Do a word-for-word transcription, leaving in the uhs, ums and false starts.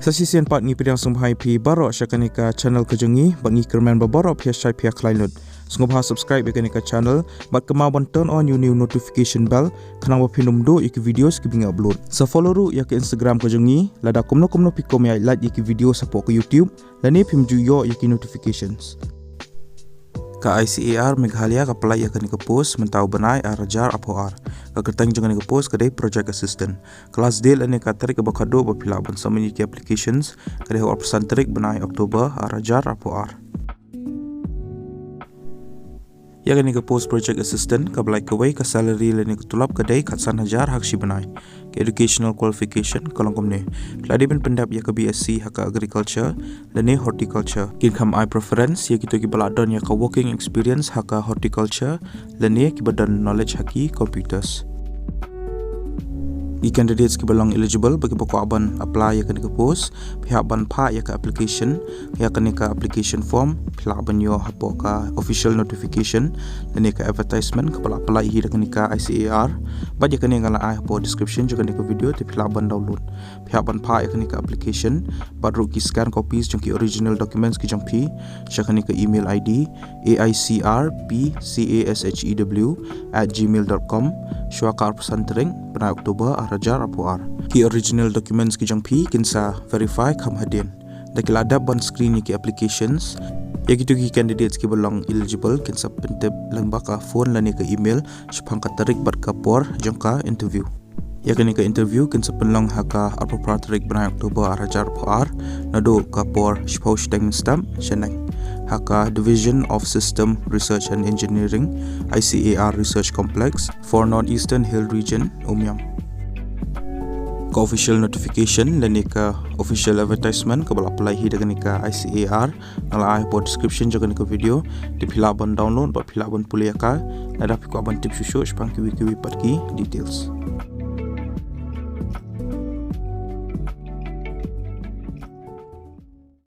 Sa shisien pat ngi pdiang sngewbha ïa phi baroh sha kane ka channel ka jong ngi, bad ngi kyrmen ba baroh phi ïa shait phi ïa khlaiñ lut. Sngewbha subscribe ïa kane ka channel, bad kynmaw ban turn on ïa u new notification bell, khnang ba phin ym duh ïa ki videos kiba ngi upload. Sa follow ruh ïa ka Instagram ka jong ngi, lada kumno kumno phi kwah ban ïa like ïa ki videos hapoh ka YouTube, lane phim ju ïoh ïa ki notifications. Ka I C A R Meghalaya ka pynlait ïa kane ka post mynta u bnai ar hajar arphew ar. Ka kyrteng jong kane ka post ka dei Project Assistant. Ka last date lane ka tarik kaba khatduh ba phi lah ban submit ïa ki applications ka dei ha u arphew san tarik bnai October ar hajar arphew ar. Ïa kane ka post Project Assistant kaba lait kawei, ka salary lane ka tulop ka dei khatsan hajar ha ka shi bnai. Ka educational qualification ka long kumne: phi la dei ban pyndep ïa ka B S c ha ka Agriculture lane Horticulture. Kin kham ai preference ïa kito kiba la don ïa ka working experience ha ka horticulture lane kiba don knowledge ha ki computers. Ki candidates kiba long eligible bad kiba kwah ban apply ïa kane ka post, phi hap ban phah ïa ka application, ïa kane ka application form phi lah ban ïoh hapoh ka official notification lane ka advertisement kaba la pynlait hi da kane ka I C A R. Bad ïa kane nga la ai hapoh description jong kane ka video, te phi lah ban download. Phi hap ban phah ïa kane ka application bad ruh ki scan copies jong ki original documents ki jong phi sha kane ka email I D, A I C R P C A S H E W at gmail dot com, shwa ka arphew san tarik bnai October ar hajar arphew ar. Ki original documents ki jong phi kin sa verify kham hadien. Da ki la dep ban screen ïa ki applications, ïa kito ki candidates kiba long eligible kin sa pyntip lyngba ka phone lane ka email shaphang ka tarik bad ka por jong ka interview. Ïa kane ka interview kin sa pynlong ha ka arphew phra tarik bnai October ar hajar arphew ar, naduh ka por shiphew shiteng mynstep shaneng, ha ka Division of System Research and Engineering, I C A R Research Complex for North Eastern Hill Region, Umiam. Ka official notification lane ka official advertisement kaba la pynlait hi da kane ka I C A R nga la ai hapoh description jong kane ka video, te phi lah ban download bad phi lah ban pule ïa ka lada phi kwah ban tip shuh shuh shaphang kiwei kiwei pat ki details.